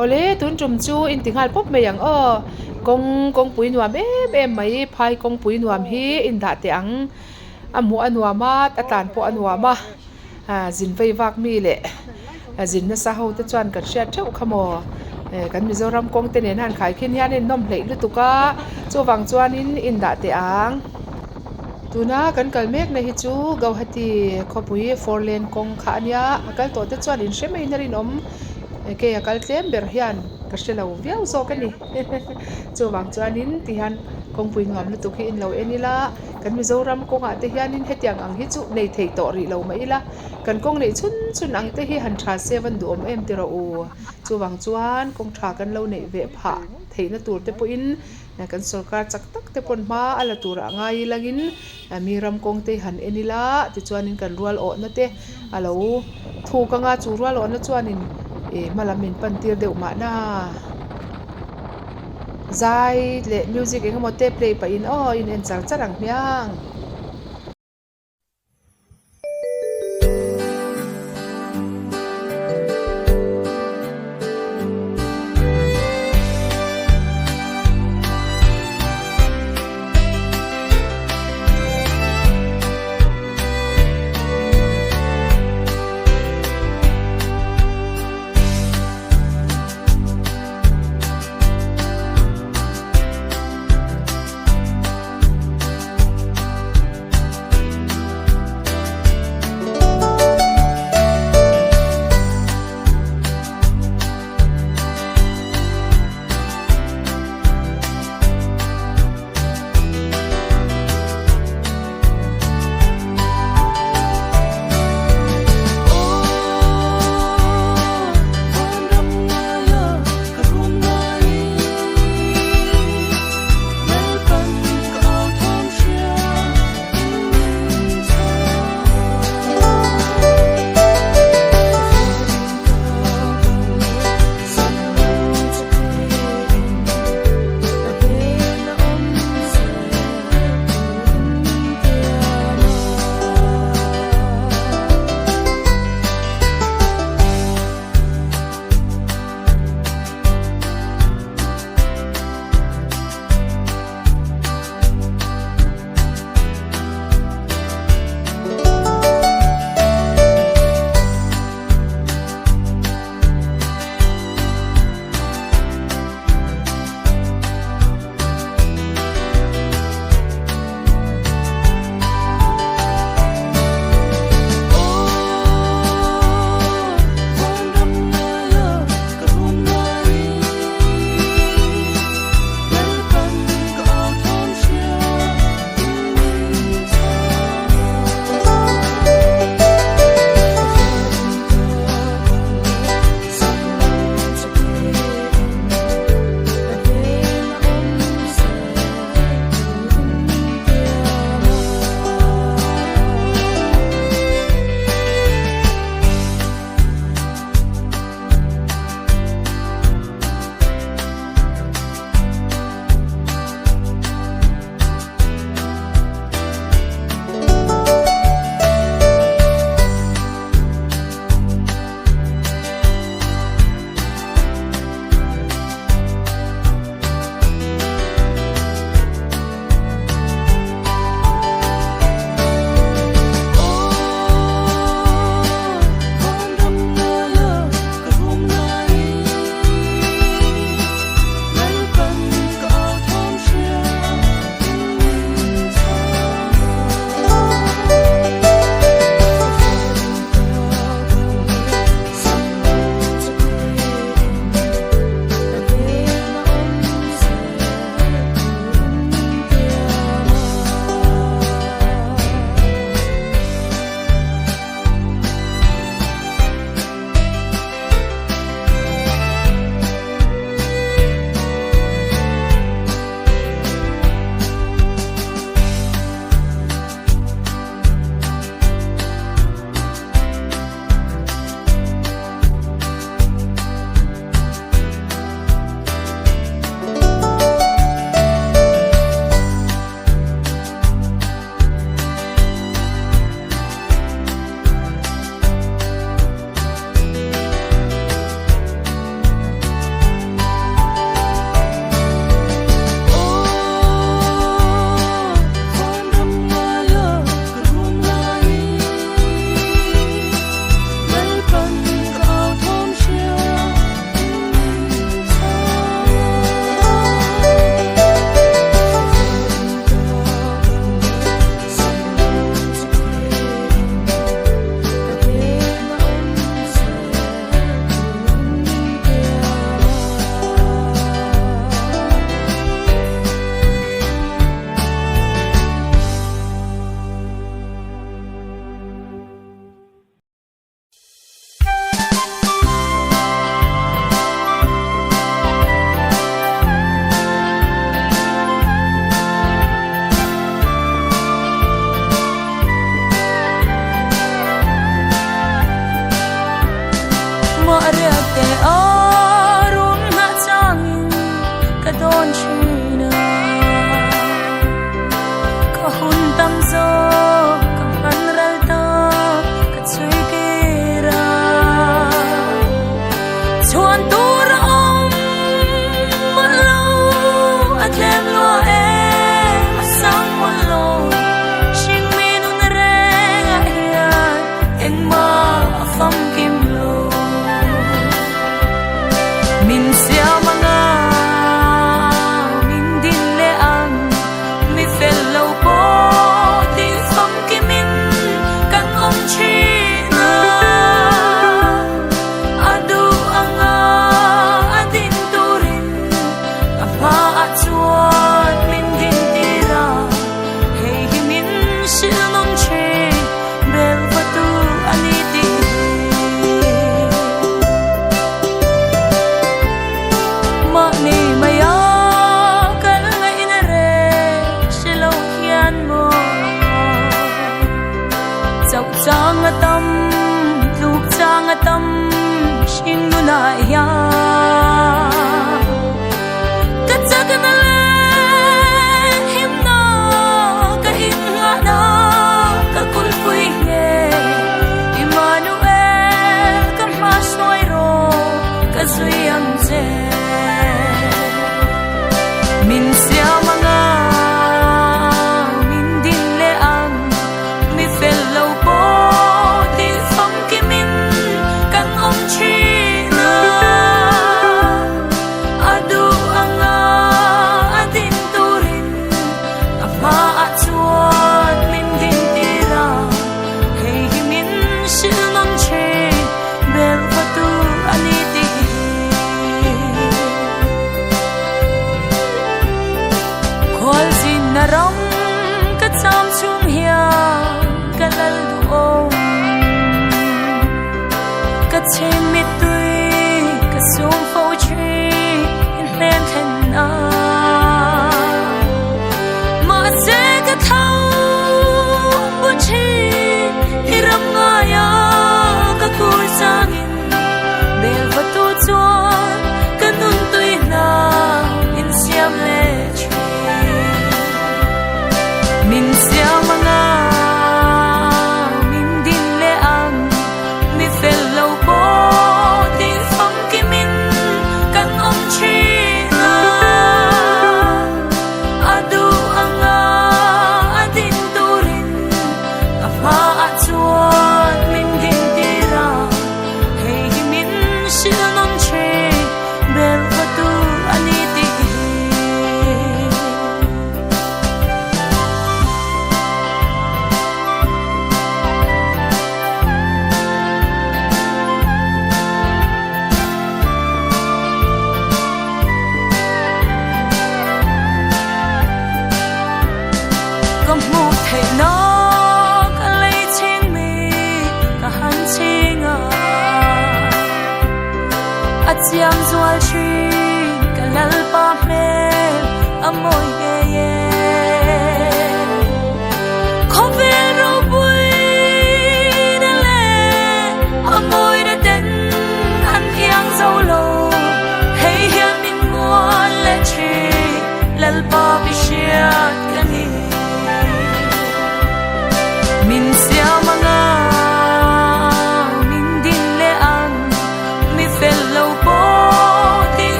Awle tun tum chu inti nghal pawp mai ang aw. Kawng kawngpui nuam em em mai phai kawngpui nuam hi indah teh ang. A hmuh a nuam a, a tlan pawh a nuam a. Ah zin vei vak mi leh zin nasa ho te chuan kan hriat theuh kha maw eh kan Mizoram kawng te nena an khai khin hian a innawm hleih lutuk a chuvang chuanin indah teh ang. Tuna kan kal mek na hi chu Gauhati khawpui four lane kawng kha a nia a kal tawh te chuan inhre maiin a rinawm ke a kal tlem ber hian ka hre lo viau zawk a ni chuvang chuanin tihian kawngpui nuam lutuk hi inlo en ila. Kan Mizoram kawngah te hianin hetiang ang hi chu nei thei tawh rih lo mah ila, kan kawng neih chhun chhun ang te hi han tha se van duhawm em ti rawh u. Chuvang chuan kawng tha kan lo neih ve phah theihna tur te pawhin kan sorkar chak tak te pawn hma a la turah ngai ilangin mi ram kawng te hi han en ila tichuanin kan rual awhna te a lo thuk anga chu rual awhna chuanin hma lam min pan tir deuh mahna. Zai leh music eng emaw te play pahin aw in en char char ang hmiang. Chhuan tur a awm mawlh lo, a tlem lua em a sang mawlh lo. Hringmi nun rengah hian engmah a famkim lo. Min siam anga min din leh ang, mi fel lo pawh tih famkimin kan awm thin a. A duh anga a din turin a hmaah chuan min din tir a, hei hi min hrilh nawm thin bel va tu a ni tih hi. Mahni maia kal ngaihna reng hre lo hian maw chauh chang a tam, tluk chang a tam hring nunah hian ka chakna leh himna ka inngahna ka kulhpui nge Immanuel ka hma hruai rawh ka zui ang che. Min siam anga min din leh ang, mi fel lo pawh tih famkimin kan awm thin a. A duh anga a din turin a hmaah chuan min din tir a, hei hi min hrilh nawm thin bel va tu a ni tih hi. Khualzinna ram ka cham chung hian ka lal duhawm, ka chhing mittui ka sum fo thin in hnen thlen a. Mahse ka tho bu thin i ram ngaia ka kur changin bel va tu chuan ka nun tui hna in siam leh thin. Min siam anga min din leh ang, mi fel lo pawh tih famkimin kan awm thin a. A duh anga a din turin a hmaah chuan min din tir a, hei hi min hrilh nawm thin bel va tu a ni tih hi. Ka hmuh theihnak a lei chingmi ka han ching a, a chiang zual thin ka Lalpa hmel a mawi ngei e.